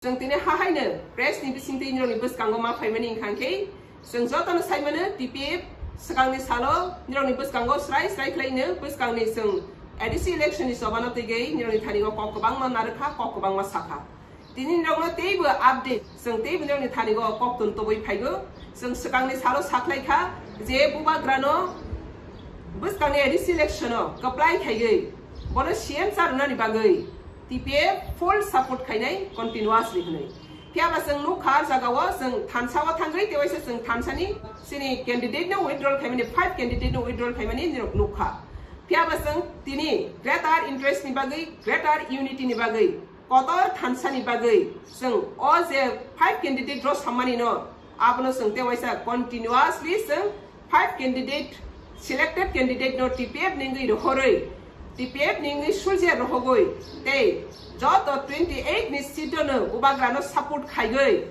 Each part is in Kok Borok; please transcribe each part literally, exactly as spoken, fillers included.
Chwng tini hahaino press ni bisingtwi nirokni bwskango ma phaimani wngkha khe, chwng jotono saimano T P F swkangni salo nirokni bwskango srai srai khlaino bwskangni chwng A D C election ni chobano twiwi nirokni thani o kok kwbangma narwkha, kok kwbangma sakha. Tini nirokno teibo update, chwng teibo nirokni thani o koktun tobwi phaigo. Chwng swkangni salo sakhlaikha je bubagrano bwskangni A D C election o kwplai khaiwi bono C M cha rwnani bagwi T P F full support khainai continuously hwnwi. Phiyaba chwng nukha, ah jagao chwng thansa o thangwi tewaisa chwng thansani chini candidate no withdrawal khaimani, five candidate no withdrawal khaimani nirok nukha. Phiyaba chwng tini greater interest ni bagwi, greater unity ni bagwi, kotor thansani bagwi chwng o je five candidate rw sammani no, abono chwng tewaisa continuously chwng five candidate, selected candidate no T P F ni wngwi rohorwi, T P F ni wngwi sulje rohogwi, tei joto twenty eight ni seat no bubagrano support khaiwi,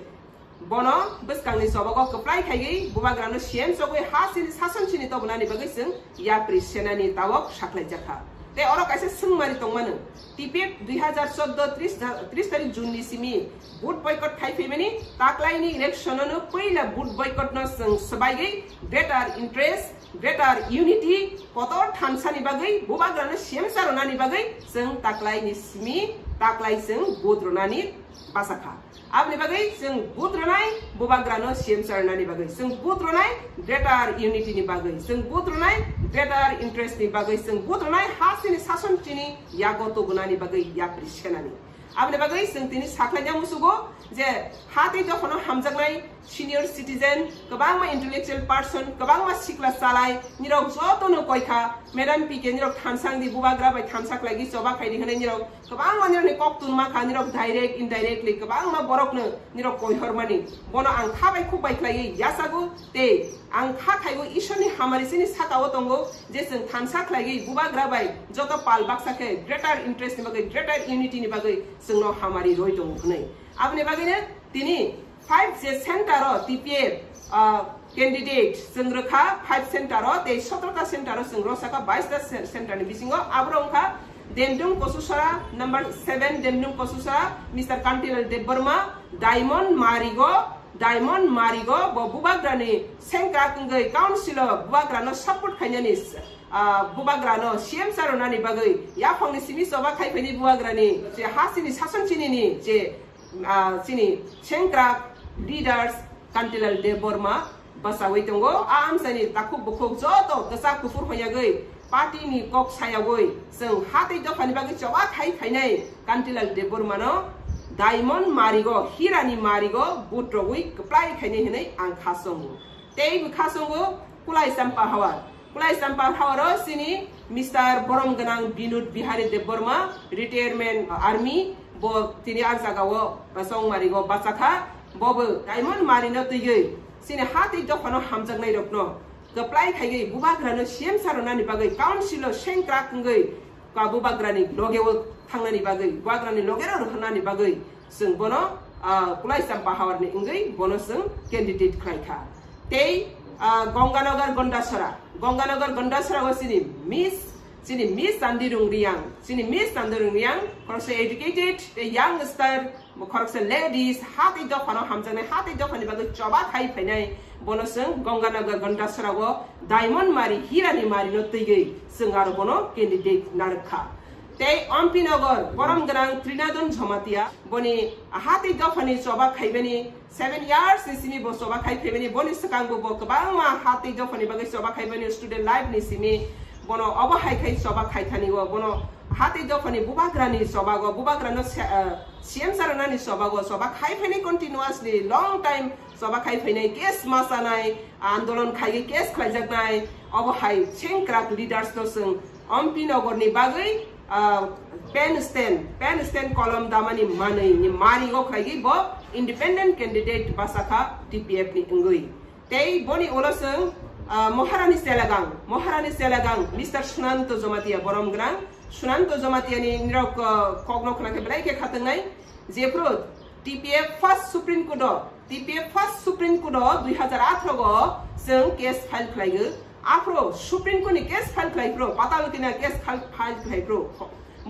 bono bwskangni chobago kwplai khaiwi bubagrano C M chogwi ha chini sason chini tobonani bagwi chwng yapri senani tabok saklaijakha. Tei oro kaisa swngmari tongmano, T P F dui hazar chordo tris, tris tarik June ni simi vote boycott khai phaimani, taklaini election no puila vote boycott no chwng swbaigwi greater interest, greater unity, kotor thansani bagwi bubagrano C M cha rwnani bagwi chwng taklaini simi taklai chwng vote rwnani bachakha. Aboni bagwi chwng vote rwnai bubagrano C M cha rwnani bagwi, chwng vote rwnai greater unity ni bagwi, chwng vote rwnai greater interest ni bagwi, chwng vote rwnai ha chini sason chini yago tubunani bagwi yapri senani. Aboni bagwi chwng tini sakhlaina musugo je ha tei dophano hamjaknai senior citizen, kwbangma intellectual person, kwbangma sikla chalai, nirok jotono koikha, Madam P K nirok thansa wngdi, bubagra bai thansa khlaigwi choba khaidi hwnwi nirok kwbangma nirokni koktun makha, nirok direct, indirectly kwbangma borokno nirok koihormani. Bono ang kha bai khuk bai khlaiwi yachago tei ang kha khaigo Ishorni hamari chini sakao tongo je chwng thansa khlaigwi bubagra bai joto pal baksa khe greater interest ni bagwi, greater unity ni bagwi chwngno hamari roi tongo hwnwi. Aboni bagwino tini five je center o T P F, ah, candidate chwng rwkha five center o, tei sotro ta center o chwng rw sakha bais ta ce-, center ni bisingo. Aboro wngkha Demdung Kosusora, number seven Demdung Kosusora, Mister Kantilal Debbarma, Diamond Marigo, Diamond Marigo, bo bubagrani sengkrak wngwi council o bubagrano support khainani, ah, bubagrano C M cha rwnani bagwi yaphangni simi choba khai phaini bubagrani je ha chini sason chinini je, ah, chini sengkrak leaders Kantilal Debbarma bachawi tongo. A amchaini takhuk bukhuk joto kwchak kuphur hoyagwi party ni kok sayagwi chwng ha tei dophani bagwi choba khai phainai Kantilal Debbarmano Diamond Marigo, Hirani Marigo vote rogwi kwplai khainai hwnwi ang kha chongo. Tei bo kha chongo Kulai Champa Hawar. Kulai Champa Hawaro chini Mister Borom Gwnang Binod Bihari Debbarma, retirement army, bo tini ah jagao Chongmarigo bachakha. Bobo Diamond Marino twiwi chini ha tei dophano hamjaknairokno kwplai khaiwi bubagrano C M cha rwnani bagwi council o sengkrak wngwi ka bubagrani logeo thangnani bagwi, bubagrani logero rwhornani bagwi chwng bono, ah, Kulai Champa Hawarni wngwi bono chwng candidate khlai kha. Tei, ah, Gonganagar Gondasora, Gonganagar Gondasora o chini Miss, chini Miss Chandirung Riang, chini Miss Chandirung Riang, khoroksa educated, tei youngster, khoroksa ladies, ha tei dophano hamjaknai, ha tei dophani bagwi choba khai phainai, bono chwng Gonganagar Gondasora o Diamond Mari, Hirani Marino twiwi chwng aro bono candidate narwk kha. Tei Ompi Nogor, borom gwnang Trinadon Jamatia, boni ha tei dophani choba khaibani seven years ni simi bo choba khai phaibani, boni swkang bo, bo kwbangma ha tei dophani bagwi choba khaibani student life ni simi, bono obo hai khai choba khai thani o, bono ha tei dophani bubagrani chobago, bubagrano se-, ah, C M cha rwnani chobago, choba khai phainai continuously long time choba khai phainai, case ma chanai, andolon khaiwi case khlaijaknai, obo hai sengkrak leaders no chwng Ompi Nogor ni bagwi, ah, pen stand, pen stand kolom damani manwi ni mari o khlaiwi bo independent candidate bachakha T P F ni wngwi. Tei boni ulo chwng, ah, Maharani Selagang, Maharani Selagang, Mister Sunanto Jamatia borom gwnang, Sunanto Jamatia ni nirok, ah, kokno khna khe belai khe khatungnai, jephru T P F first Supreme Court o, T P F first Supreme Court o dui hazar atharo o chwng case file khlaigo. Aphro Supreme Court ni case file khlai phro, Patalgana case file, file khlai phro.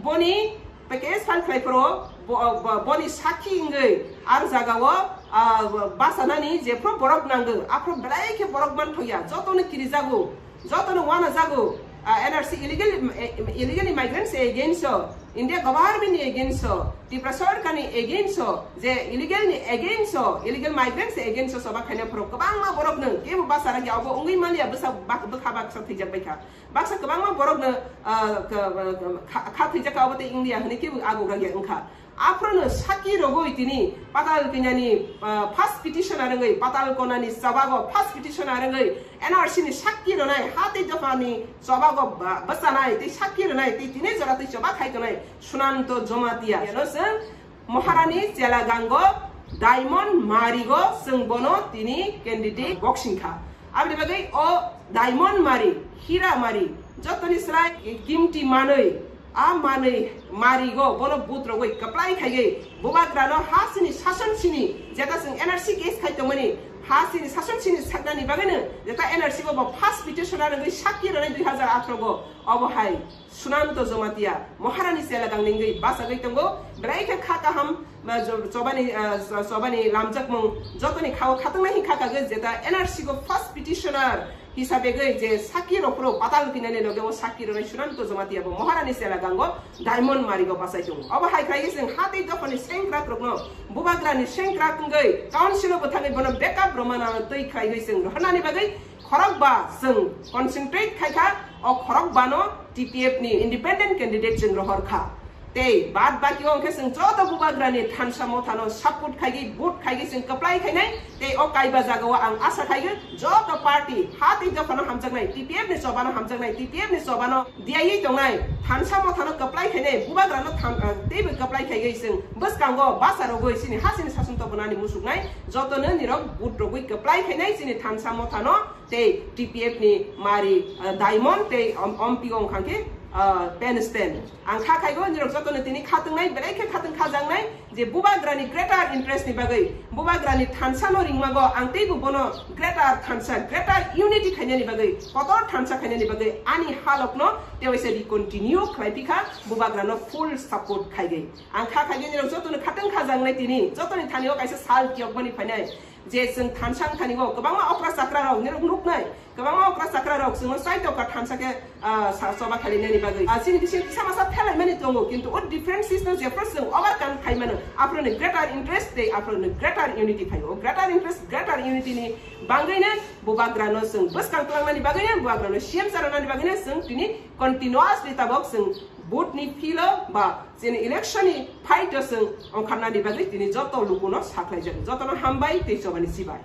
Boni Case file khlai phoro bo-, bo-, boni sakhi wngwi ar jagao, ah, bachanani jephru borok nango, aphru belai khe borok manthoya, jotono kirijago, jotono wanajago, ah, N R C illegal, eh, illegal immigrants against o, India government ni against o, Tripura Sarkar ni against o, je illegal ni against o, illegal migrants ni against o choba khaina phoro kwbangma borok no kebo bachara khe abo wngwi manya bwsa bak-, bwkha baksa thwijak baikha. Baksa kwbangma borokno, ah, ka-, ka-, kha-, kha thwijak ka obo tei India hwnwi kebo agogra ya wngkha. Aphrono sakki rogwi tini Patal Kanyani, ah, first petitioner wngwi, Patal Konani chobago first petitioner wngwi N R C ni sakki ronai, ha tei dophani chobago ba-, bwchanai tei sakki ronai tei tini jora tei choba khai tongnai Sunanto Jomatia. Yano chwng Maharani Chelagango, Diamond Marigo, chwng bono tini candidate boxing kha. Aboni bagwi o Diamond Mari, Hira Mari, jotoni slai kimti manwi, a manwi Marigo bono vote rogwi kwplai khaiwi bubagrano ha sini sason sini jeta chwng N R C case khai tongmani ha sini sason sini saknani bagwino jeta N R C bo bo first petitioner wngwi sakki ronai dui hazar atharo go obo hai Sunanto Jomatia, Maharani Chelagang ningwi bachagwi tongo, belai khe kha kaham, ma, jo-, chobani, ah, cho-, chobani lamjakmung, jotoni khao khatungnai hin kha kagwi jeta N R C go first petitioner hisabe gwi je sakki rok phuru Patal Kanyani loge o sakki ronai Sunanto Jomatia bo Maharani Chelagango Diamond Marigo bachai tongo. Obo hai khlaiwi chwng ha tei dophani sengkrak rokno bubagrani sengkrak wngwi council o bwthangwi bono backup romana twi khlaiwi chwng rohornani bagwi khorokba chwng concentrate khai kha, o khorokbano T P F ni independent candidate chwng rohor kha. Tei bad baki o hwnkhe chwng joto bubagrani thansa mothano support khaigwi, vote khaigwi chwng kwplai khainai. Tei o kaiba jagao ang asa khaigwi joto party ha tei dophano hamjaknai, T P F ni chobano hamjaknai, T P F ni chobano diyawi tongnai, thansa mothano kwplai khainai, bubagrano than-, ah, teibo kwplai khaigwi chwng bwskango basa rogwi chini ha chini sason tobonani musuknai jotono nirok vote rogwi kwplai khainai chini thansa mothano. Tei T P F ni mari, ah, Diamond tei om-, ompio wngkha khe, ah, Pen Sten. Ang kha khaigo nirok jotono tini khatungnai, belai khe khatwng khajaknai je bubagrani greater interest ni bagwi, bubagrani thansa no ringmago ang teibo bono greater thansa, greater unity khainani bagwi, kotor thansa khainani bagwi ani halokno tewaisa di continue khlai phikha, bubagrano full support khaigwi. Ang kha khaigo nirok jotono khatwng khajaknai tini, jotoni thani o kaisa sal kiyokmani phainai. Je chwng thansa wngthani o kwbangma okra chakra rok nirok nuknai, kwbangma okra chakra rok chwngno chai tokha thansa khe, ah, sa-, choba khalinani bagwi. Ah, chini bisingo kisa masa phelaimani tongo, kintu o differences no jephru chwng overcome khai mano, aphuru ni greater interest tei aphuru ni greater unity phai o. Greater interest, greater unity ni bagwino bubagrano chwng bwskang tlangnani bagwino, bubagrano C M charanani bagwino chwng tini continuously tabok chwng vote ni field o ba chini election ni fight o chwng ongkharnani bagwi tini joto lukuno sakhlaijak. Jotono hambai tei chobani chibai.